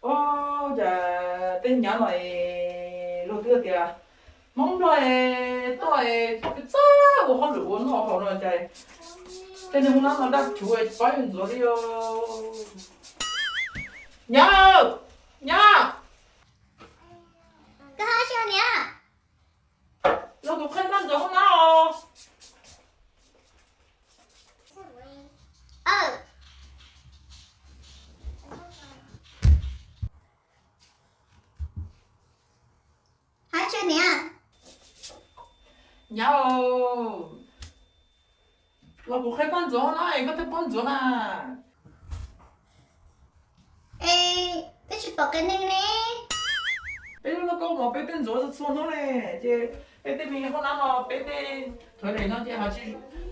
Ua cas tej nyab no luag twb tias Hmoob Nplog tuaj txog ua hauj lwm ua noj haus no cas tej neeg hu nab no daj rhuv tsis paub yus ntxuav li os. Nyab, nyab, koj hais tsis niam, los kuv qhia koj ntxuav hauv nab os. Hais tsis niam. Nyab, los kuv qhia koj ntxuav hauv nab es koj thiaj paub ntxuav na. Es peb tsis pom qias neeg ne. Peb lub lauj kaub mov peb twb ntxuav txhua hnub ne, ces peb tej me hauj nab no peb tej thov daim no ces ho tsis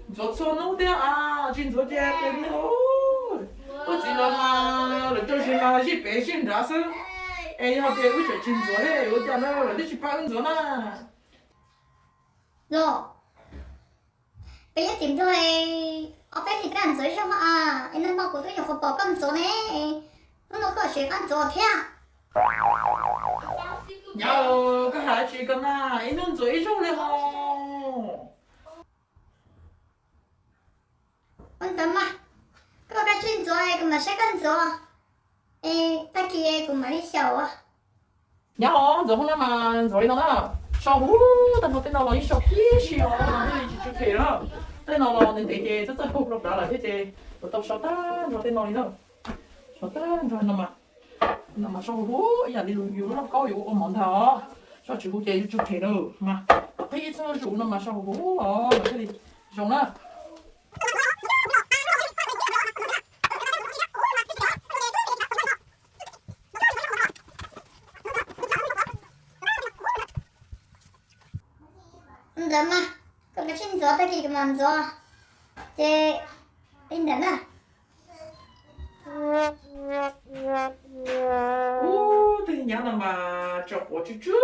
ntxuav txhua hnub thiab a, tsis ntxuav ces peb li. Koj txiv los mas lawv rau zis mas zij pem zij nrad xwb. Es yog tias wb tseem tsis ntxuav thiab ua cas na, lawv twb tsis pab wb ntxuav na. Los, peb nyob tim Nplog ob peb hlis peb ntxuav ib zaug a, es nag hmo kuv twb nyuam qhuav pom koj ntxuav ne, hnub no koj tseem pab ntxuav thiab. Nyab, koj hais tsis koj na, ib hnub ntxuav ib zaug li ho. Ua ntawd mas, koj kav tsij ntxuav kuv mam saib koj ntxuav, es tag kis kuv mam li xyaum. Nyab, ntxuav hauv nab mas ntxuav li no na, so huv tag nrho tej no los yeej so tib si os, no thiaj li tsis tsw phem na. Tej no los ntev ntev ces txawj txawj huv rau plawv lawm thiab ces kuv tau so tag nrho tej no li na. So tag nrho no mas, no mas so huv huv ib yam li yus lub lauj kaub yus ua mov ntag os. So tsis huv ces tsw phem na. Mas qhib ib txhub zuj zus no mas so huv huv os mas thiaj li zoo na. Ntawd mas, koj kav tsij ntxuav, tag kis kuv mam ntxuav. Ces li ntawd na. Ub, tej nyab no mas tso quav tsw tsw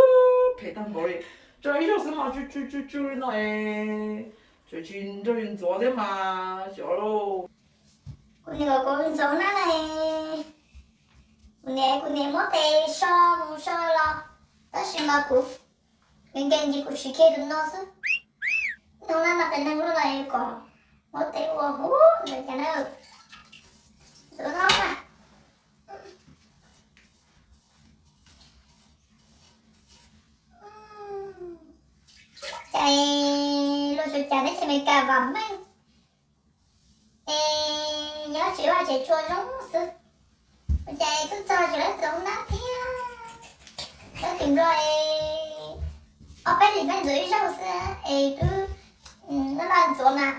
phem tag npaum li. Tso ib zaug xwb mas tsw tsw tsw tsw li no es, tseem tsis nrog yus ntxuav thiab mas xyov lauj. Kuv niam kom kuv ntxuav na, kuv niam, kuv niam muab tes so mus so los, tab sis mas kuv nkees nkees ces kuv siv kiag tus no xwb. Hnub no mas qias neeg luaj los kom muab tes ua huv ntawd cas na. Ntxuav no na. Cas luag tsuas cas teb chaws Amelikas vam meej es nyob tsis vaj tsev tshuaj zoo xwb, ua cas twb txog tsis lab ntxuav nab thiab. Nyob tim Nplog es ob peb hlis peb ntxuav ib zaug xwb es twb laj laj ntxuav mas,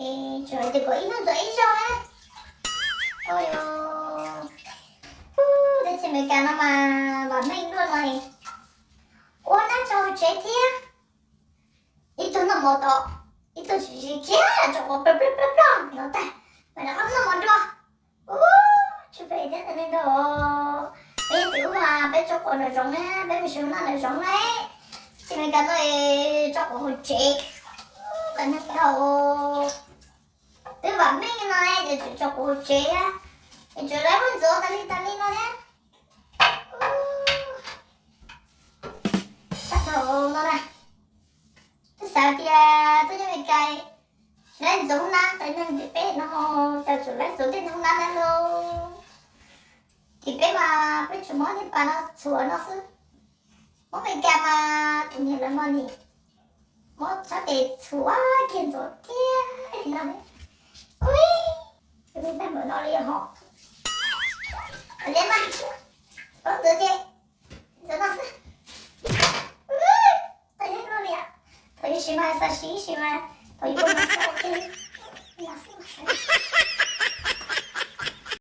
es tsuas hais tias kom ib hnub ntxuav ib zaug na. Ua, teb chaws Amelikas no mas vam meej luaj no, ua nab tso hauv tsev thiab. Ib tug noj mov tod, ib tug tsis tsis kiag tso quav ploj ploj ploj ploj no tag, mas rov qab noj mov dua. Ub, tsis phem thiab tus neeg nrog. Peb yog tim ub mas peb tso quav nraum zoov na, peb mus siv noj nraum zoov na. Teb chaws Amelikas no tso quav hauv tsev, tus neeg nrog. Twb vam meej no ces tseem tso quav hauv tsev, es tseem lawv muab ntxuav tas li tas li no thiab. Tag nrho no na, twb xav tias tuaj nyob Amelikas tsis lab ntxuav hoob nab, tais neeg tim peb no cas tseem lab ntxuav tej hoob nab na lauj. Tim peb mas peb tsuas muab tej pas no txhuam no xwb. Muab Amelikas mas tus niag lawv mas nim muab txhab tes txhuam kiag ntxuav kiag li no. Ui, tus neeg tag npaum no li hos. Ua li mas, koj ntxuav ces ntxuav no xwb. Tau yeej luaj li, thaum ub siv mas xav siv ib sim mas, thaum ub mas xav ua kiag li no xwb.